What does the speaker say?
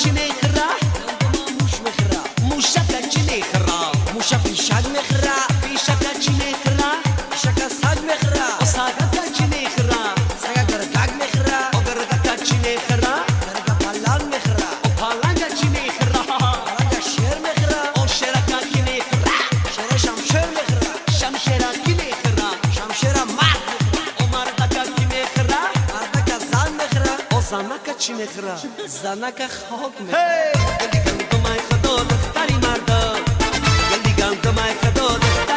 чӣ мехӯра? Гандума муш мехӯра. Мушака чӣ мехӯра? Муша пишак мехӯра. Пишака чӣ мехӯра? Пишака саг мехӯра. О, сагака чӣ мехӯра? Сага гургак мехӯра. О, гургака чӣ мехӯра? Гурга паланг мехӯра. О, паланга чӣ мехӯра? Паланга шер мехӯра. О, шерака кӣ мехӯра? Шера шамшер мехӯра. Шамшера кӣ мехӯра? Шамшера мард мехӯра. О, мардака кӣ мехӯра? Мардака зан мехӯра. О, занака чӣ мехӯра? Занака хок мехӯра. Гулли гандумай, худо, духтари мардум. Гулли гандумай, худо, духтари